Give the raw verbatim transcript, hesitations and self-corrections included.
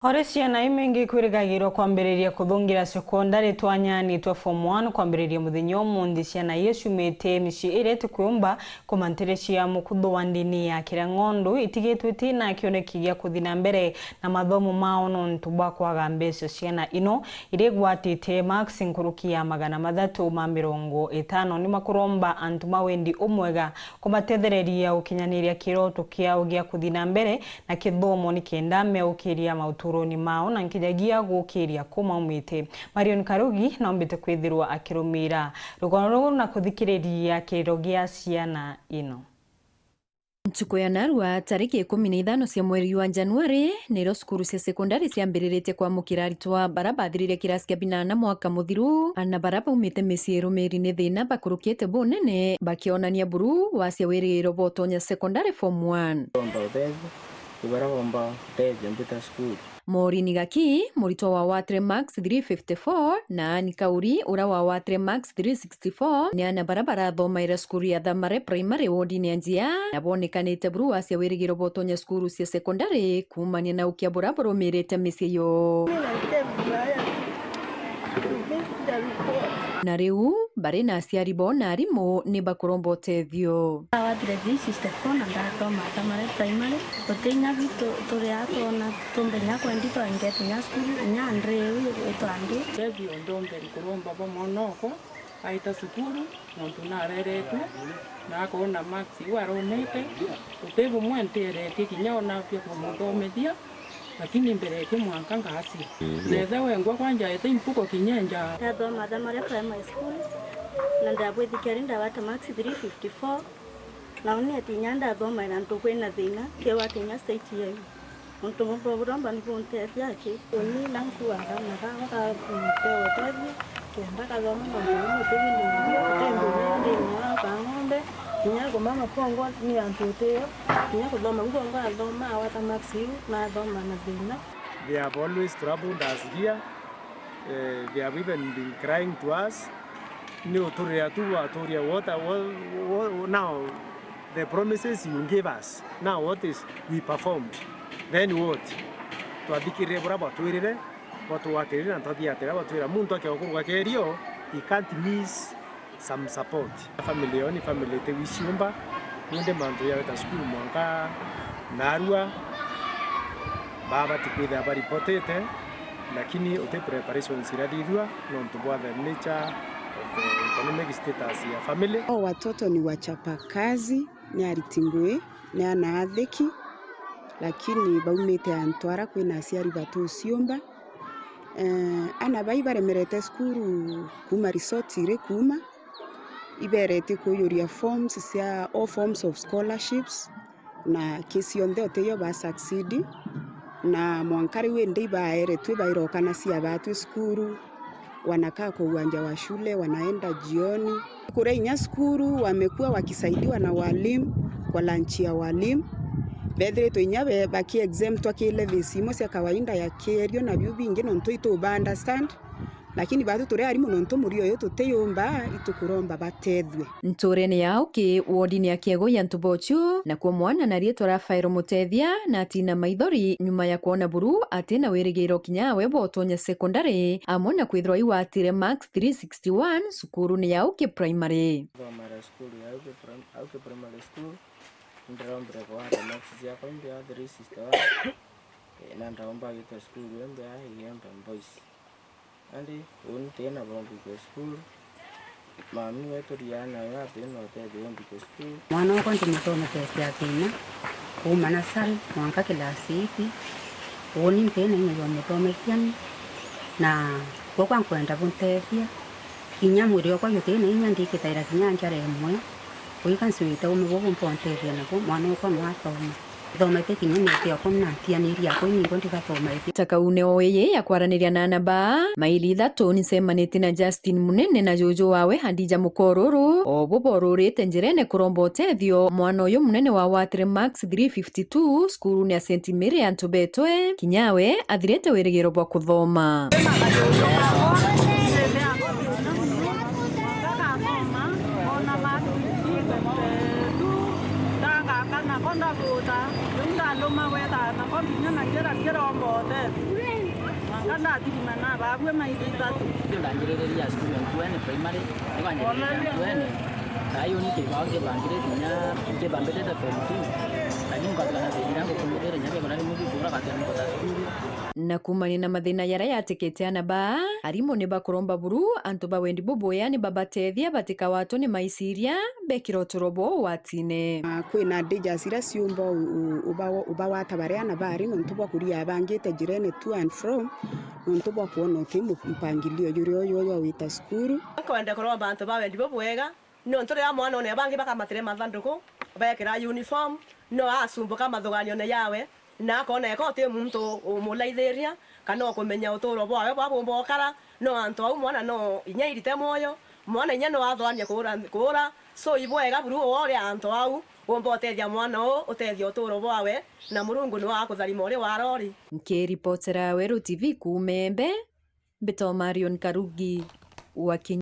Ori ciana imengi kwirigagirwa kwambiriria kuthungira sekondari twanyani twa form one kwambiriria muthenya umunthi. Ciana iria ciumite micii iria itikwiyumba kumantirecia mukutho wa ndini ya Kirang'ondu itigitwe itina kioneki gia kuthi na mbere na mathomo mao nontu bwa kwaga mbeca. Ciana ino iria igwatite marks nkuruki ya magana mathatu ma mirongo itano ni makuromba antu ma wendi umwega kumatethereria gukinyaniria kiroto kiao gia kuthi na mbere na kithomo nikenda meukiria mauturoni mao na nkinyagia gukiria kumaumite. Marion Karugi noombite kwithirwa akirumira rugono ruu na kuthikiriria kiriro gia ciana ino. Ntuku ya narua, tariki ikumi na ithano cia mweri wa Januari, nirio cukuru cia sekondari ciambiriritie kwamukira aritwa bara bathirire kirasi kia binana mwaka muthiru, na bara baumite micii irumiri ni thina bakurukite bunene, bakionania buru wacia wirigiro bwa utonya sekondari form one. Bomba uteethio, ni bara bomba uteethio mbita cukuru. Maureen Gaki, muritwa wawatire marks three fifty-four, na Anne Kauri, uria wawatire marks three sixty-four, ni ana bara barathomaira cukuru ya Thamare Primary wodine ya Njia, na bonekanite buru wacia wirigiro bwa utonya cukuru cia sekondari kuumania na ukia buria burumirite micii yoo. Na riu, bari na aciari bo na arimu ni bakuromba utethio. Ndawatire three sixty-four na ndathoma Thamare Primary. Guti inya bitu turi a twona tumbe inya kwendi twaingete inya cukuru, inya ndiri iu itwandi. Utethio ndombe nkuromba bwa mwana okwa aita cukuru, nontu nareretwe na akoona marks iu aronete, guti bumwe nteretie kinya ona bia kumuthomethia. Lakini mbere ya kimwanka ngacia. Mhm. Nethe wengwa kwanja ete impuko kinya nja. Ndathoma Thamare Primary School, na ndabwithikia ri ndawata marks three fifty-four, na uni ati inya ndathomaira ntu kwina thina, keu ati inya state yeu. Untu bumwe buromba ni buntethia aki. Uni na nkuaga na kago ka kumpea utethio, kenda kathoma mantu mamwe tubindi ndio, utethio ndio ndi na ka ng'ombe, kinya kumama kwongwa ni antu utio. Kinya kuthoma, u kwongwa athoma, awata marks iu, na athoma na thina. They have always troubled us here. Eh, they have even been crying to us. Ni uturira tu, waturia, what, what, what, now the promises you gave us, now what is, we performed, then what? Twathikirire buria bwatwirire, bwatugwatirire na twathiatira, bwatwira muntu akiaga kuruga kerio, he can't miss some support. Family yao ni family itiwiciumba, nontu mantu ya gwita cukuru mwanka narua, babati kwithira baripotete, lakini uti preparations irathithua nontu bwa the nature of the economic status ya family. Hao watoto ni wachapa kazi, ni ariti ngui, ni ana athiki, lakini baumite antu ara kwina aciari batuciumba. Eh, ana bai baremerete cukuru kuuma resort iri kuuma, iberetie kuujuria forms cia all forms of scholarships, na ki cionthe utiyo ba succeed, na mwanka riu indi ibaeretwe bairokana cia batwi cukuru, wanakaa kwa uwanja wa shule, wanaenda jioni. Kuria inya cukuru wamekuwa wakisaidiwa na walimu kwa lunch ya walimu. Bethiritwe inya be-, baki exemptwa ki levies imwe cia kawaida ya kierio na biu bingi nontu itu ba understand. Lakini batu turi arimu nontu murio uyu tutiyumba, itukuromba batethue. Nturene ya Uki, wodini ya Kiego ya Ntubochu, nakuo mwana na riitwa Rafael Mutethia na atina maithori nyuma ya kwona buru atina wirigiro kinya we bwa utonya sekondari, amwe na kwithirwa iwatire marks three sixty-one cukurune ya Uki Primary. Thomera cukuru ya Uki Prim-, Uki Primary School, ndirombire kwata marks ciakwa imbea three sixty-one. Eh, na ndaomba gwita cukuru imbea Igembe Boys. Andi uni tina bo mbikwe cukuru, mami wetu riana we atina utethio mbikwe cukuru. Mwana wakwa ndimuthomethetie athina, kuuma nasari mwanka kilasi eight. Uni ntina inya ya umuthomethia ni, na gwakwa nkwenda buntethia, inya mwiri wakwa jutina inya ndikithaira kinya njara imwe, uika ncwite ume bubu mbontethia nabu, mwana wakwa no athome. Thomete kinya miaka ikumi na ntianirie akwa ningo ndigathoma ithi. Ta kaune o iji ya kwaraniria na ana baa, maili ithatu ni ncemanitie na Justin Munene na juju wawe Hadija Mukoruru, o bo borurite njirene kuromba utethio. Mwana uyu munene wawatire marks three fifty-two cukurune ya Saint Mary ya Ntubetwe, kinya we athirite wirigiro bwa kuthoma. Kinya na njira kiromba utethio. Mwanka ndathirima na babue mairi ithatu. Ndangiririria cukuru ya Ntuene Primary, nikwangiriria Ntuene. Thayuni kibao nkibangirite kinya nkibambirite form two. Lakini nkathira na thina ngukumirira nya kegora rimu gikura gatia nkota cukuru. Na kuumania na mathina jaria jatikite ana baa, arimu ni bakuromba buru antu ba wendi bubwea ni babatethia batikawatwe ni maiciria, bekira uturo bwao ugwatine. Ah, kwina dangers iria ciumba u-, u-, uba-, ubawata baria ana bari nontu bwa kuria abangite njirene to and from, nontu bwa kwona uti mu-, mpangilio juria uju uju wita cukuru. Nkwenda kuromba antu ba wendi bubwega, nontu riria mwana one bangi bakamatire mathanduku, bekira uniform, no acumbuka mathuganione yawe, na akona eka uti muntu umulaithiria, kana ukumenya uturo bwawe bwa bumba ukara, no antu au mwana no inya irite mwoyo, mwana inya no athwanie kuura, kuura. So, ibwega buru uria antu au, umba utethia mwana uu, utethia uturo bwawe, na Murungu niwe agakutharima uri warori. Nkiripotera Weru T V kuuma Embe, mbitwa Marion Karugi wa Kenya.